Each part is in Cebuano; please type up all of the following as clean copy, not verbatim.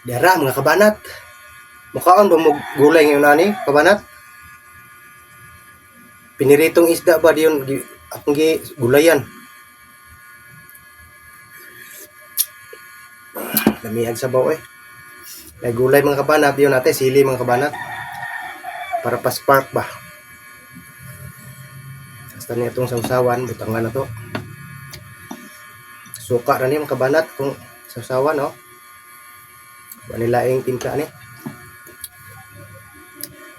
Dara, mga kabanat. Mukaon ba mo gulay ngayon ani, kabanat? Piniritong isda ba diyon akong gi gulayan. Lamiag sabaw eh. May gulay, mga kabanat, diyon ate, sili, mga kabanat. Para pa spark ba. Basta niya itong sausawan, butangan na to. Suka ra ni, mga kabanat, kung sausawan, no? Wa ni laing timpla ni.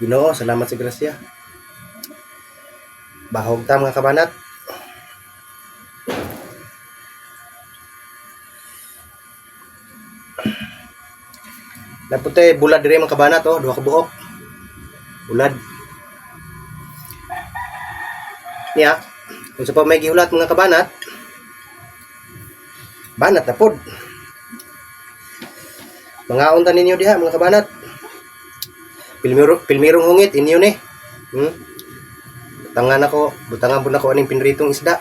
Ginoo, salamat sa grasya. Bahog ta, mga kabanat. Naputay bulad dire, mga kabanat, oh, duha ka buok. Bulad. Niya, kung sa pa may gihulat, mga kabanat, banat na pod. Mga unta ninyo diha, mga kabanat. Pilmiro, pilmirong hungit inyo ni. Butangan ako, butangan pud nako aning pinritong isda.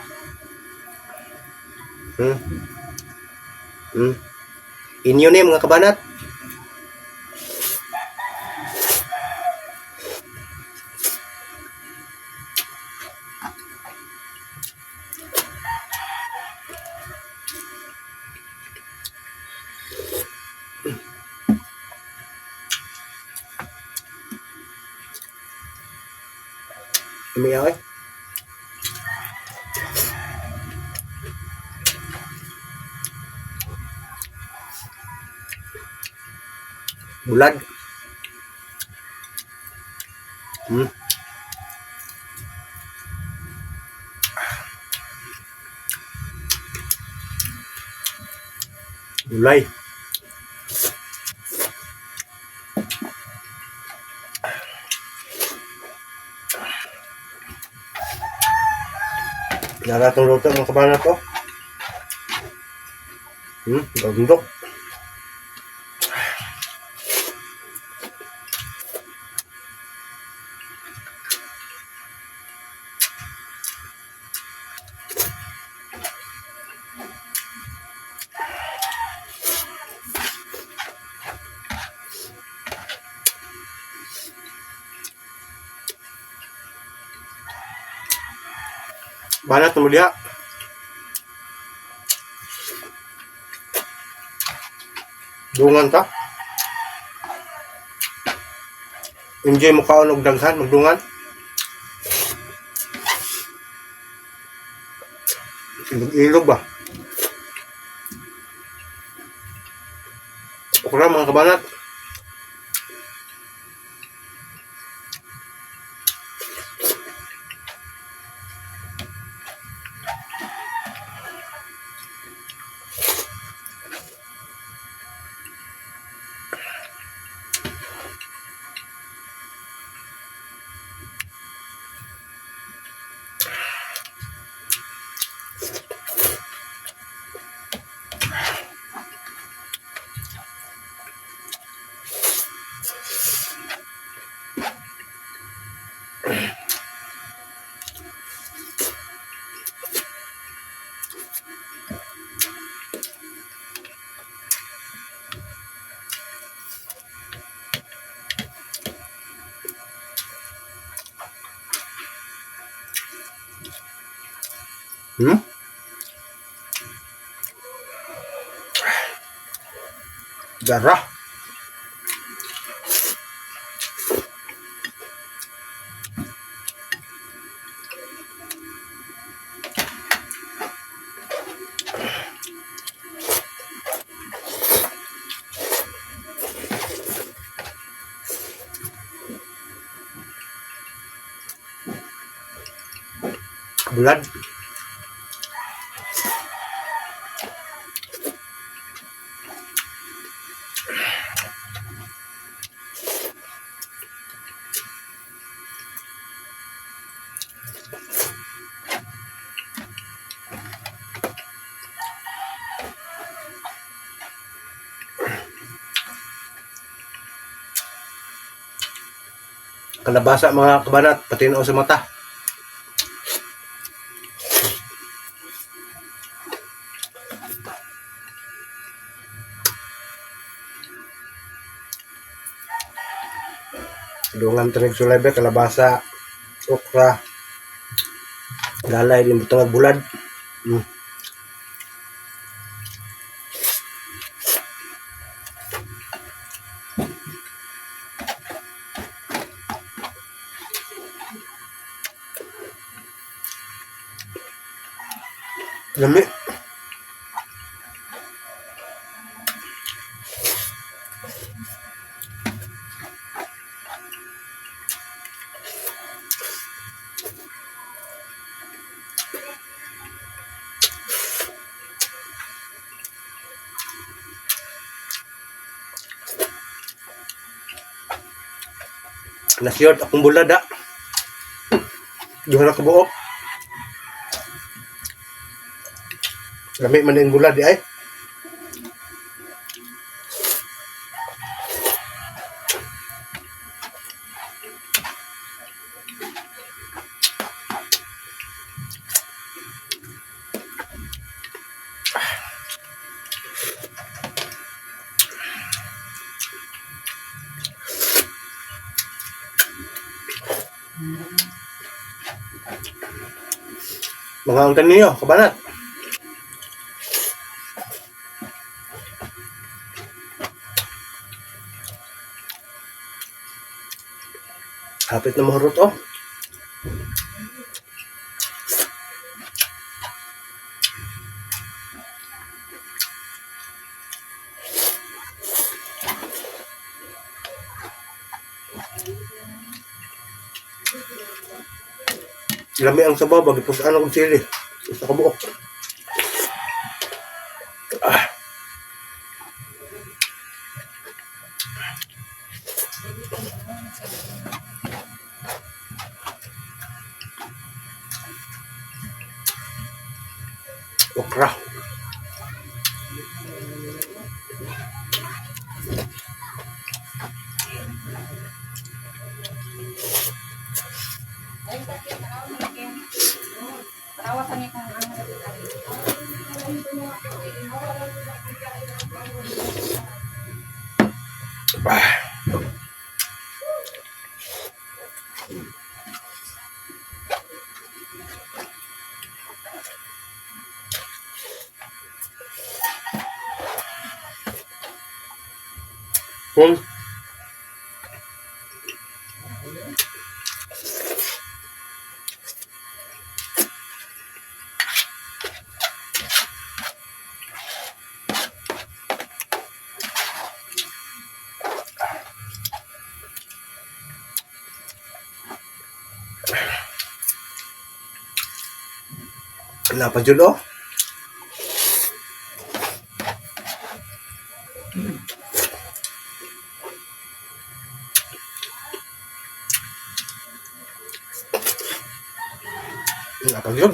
Inyo ni, mga kabanat. Umiyaw eh. Bulad. Gulay. Nara itong luto, mga kabanat ko. Gagundok. Banat na muli. Dungan ta. Enjoy mo kaon og daghan, magdungan. Ilog-ilog ba? Okra, mga kabanat. Dara. Bulad. Kalabasa, mga kabanat, pati sa mata. Dungan tanig sulay ba, kalabasa, okra, lalay din butang bulad. Lami. Nasiyot akong bulad ah. Duha na kabuok. Lami man yung bulad di ay. Mga untan ninyo, kabanat. Hapit na mahurot oh. Lami ang sabaw, bagay pusaan akong sili. Sa kabuok. Ah. Okra. Tarawasan niya kung ano. Ah. Full. Wala pa dyan, oh. Wala pa dyan.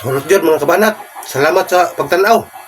Hulot yun mga kabanat. Salamat sa pagtanaw.